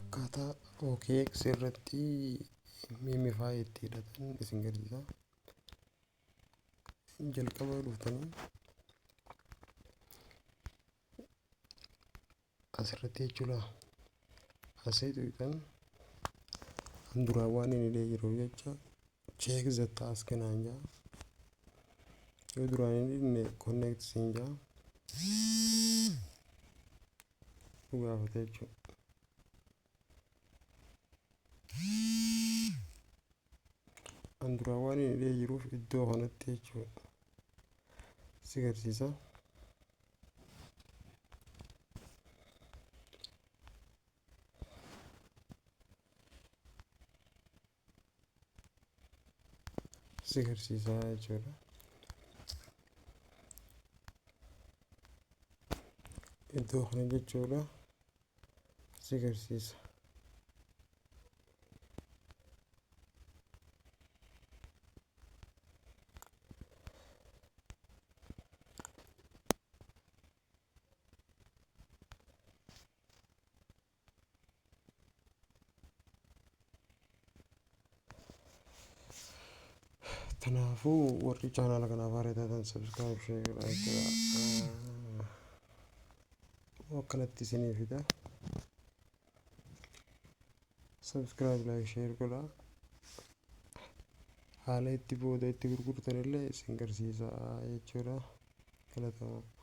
Akkaataa OKX irratti MemeFi itti hidhatan isin garsiisa. Jalqaba dhuftanii asirratti jechuudha. Asii tuqxan kan duraan waan inni hidhee jiruuf jecha check the task naan jaa. Yoo duraan hin hidhne connect siin jaa. Nu gaafata jechuudha. An duraan waan inni hidhee jiruuf iddoo kanatti jechuudha. Si garsiisa. Si garsiisa jechuudha. Iddoo kana jechuudha. Si garsiisa. Kanaafuu warri chaanaala kanaaf haaraa taatan subscribe, share godhaa jechuudha. Akkanatti isinii fida. Subscribe, like, share godhaa. Haala itti booda itti gurgurtan illee isin garsiisa jechuudha. Galatooma.